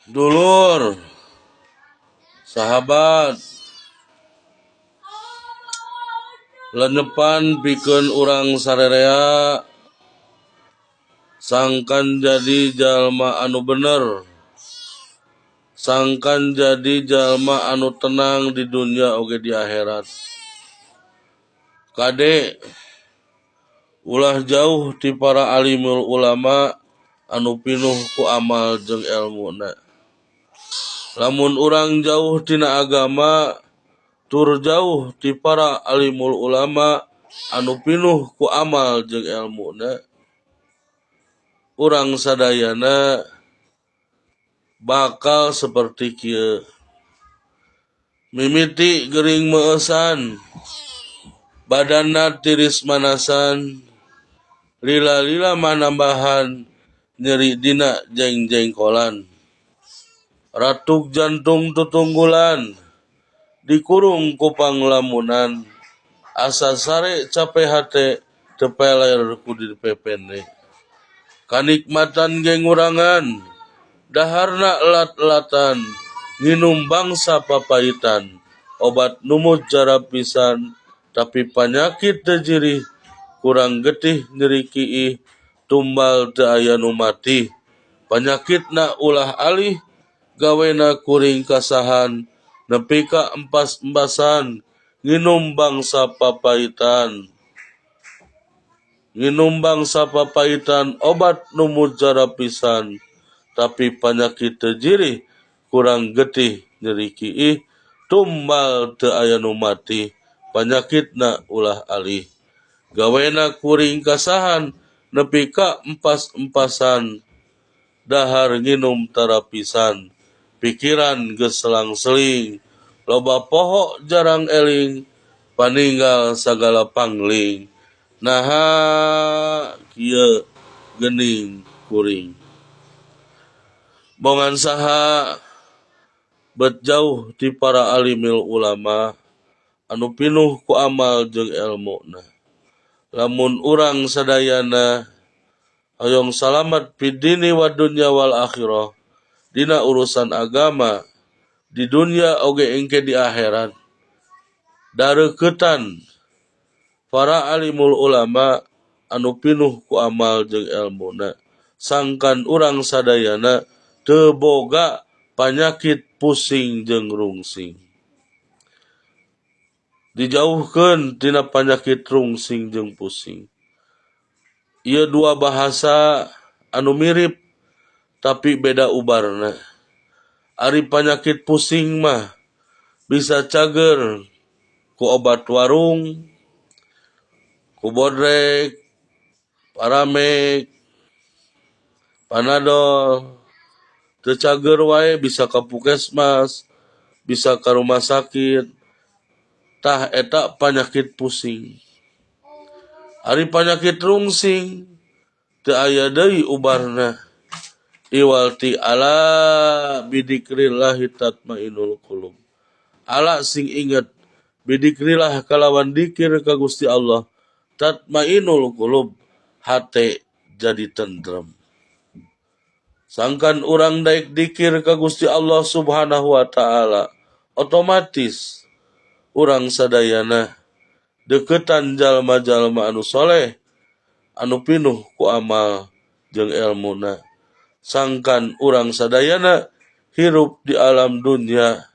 Dulur, sahabat, lenyepan pikeun urang sarerea sangkan jadi jalma anu bener, sangkan jadi jalma anu tenang di dunya oge di akhirat. Kade ulah jauh ti para alimul ulama anu pinuh ku amal jeung elmuna. Lamun urang jauh tina agama tur jauh ti para alimul ulama anu pinuh ku amal jeung elmuna, urang sadayana bakal seperti kieu. Mimiti gering meueusan, badanna tiris manasan, lila-lila manambahan nyeri dina jeng-jengkolan. Ratuk jantung tutunggulan, dikurung ku panglamunan, asa sare cape hate teu peler ku dipepende. Kanikmatan ge ngurangan, daharna elat-elatan, nginum bangsa papaitan, obat nu mujarab pisan, tapi panyakit teu jirih, kurang getih nyeri kiih, tumbal teu aya nu matih, panyakitna ulah alih, gawena kuring kasahan, nepi ka empas-empasan, nginum bangsa papaitan. Nginum bangsa papaitan obat nu mujarab pisan, tapi panyakit teu jirih, kurang getih nyeri kiih, tumbal teu aya nu matih, panyakitna ulah alih. Gawena kuring kasahan, nepi ka empas-empasan, dahar nginum tarapisan, pikiran geus selang-seling, loba poho jarang eling, paninggal sagala pangling. Naha kieu geuning kuring. Bongan saha bet jauh ti para alimil ulama anu pinuh ku amal jeung elmuna. Lamun urang sadayana hoyong salamat fid dini wad dunya wal akhirah dina urusan agama di dunya oge engke di akhirat, dareuketan para alimul ulama anu pinuh ku amal jeung elmuna, sangkan urang sadayana teu boga panyakit pusing jeung rungsing. Dijauhkeun tina panyakit rungsing jeung pusing. Ieu dua bahasa anu mirip tapi beda ubarna. Ari panyakit pusing mah bisa cager ku obat warung, ku bodrek, paramek, panadol, teu cager wae bisa ka puskesmas, bisa ka rumah sakit. Tah eta panyakit pusing. Ari panyakit rungsing teu aya deui ubarna. Iwal ti ala bidikrillahi tatmainul qulub. Ala sing inget bidikrillah kalawan dikir ka Gusti Allah, tatmainul qulub, hate jadi tentrem. Sangkan urang daek dikir ka Gusti Allah Subhanahu wa taala, otomatis urang sadayana deketan jalma-jalma anu soleh, anu pinuh ku amal jeung elmuna. Sangkan urang sadayana hirup di alam dunia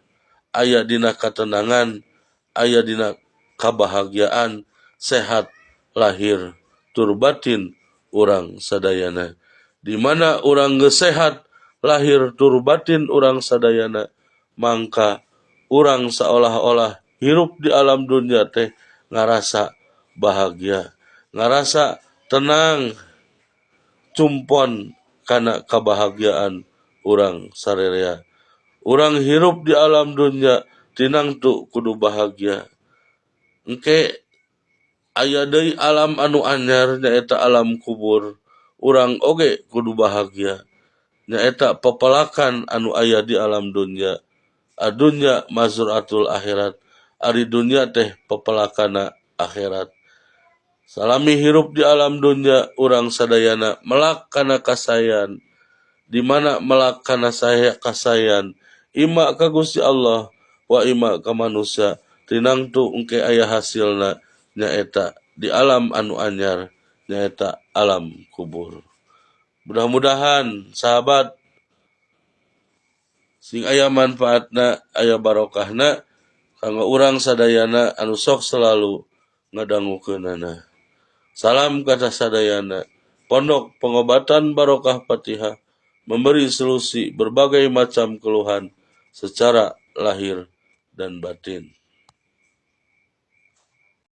aya dina katenangan, aya dina kabahagiaan, sehat lahir tur batin urang sadayana. Di mana urang geus sehat lahir tur batin urang sadayana, mangka urang seolah-olah hirup di alam dunia teh ngarasa bahagia, ngarasa tenang, cumpon kana kebahagiaan urang sarerea. Urang hirup di alam dunia tinangtu kudu bahagia. Engke aya deui alam anu anyar nyaeta alam kubur, urang oge kudu bahagia. Nyaeta pepelakan anu aya di alam dunia. Adunya mazraatul akhirat. Ari dunia teh pepelakana akhirat. Salami hirup di alam dunia urang sadayana melak kana kasayan. Di mana melak kana saya kasayan ima ka Gusti Allah wa ima ka manusia, tinangtu engke aya hasilna, nyaeta di alam anu anyar, nyaeta alam kubur. Mudah-mudahan, sahabat, sing aya manfaatna, aya barokahna kanggo urang sadayana anu sok selalu ngadangukeunana. Salam kata sadayana. Pondok Pengobatan Barokah Fatihah memberi solusi berbagai macam keluhan secara lahir dan batin.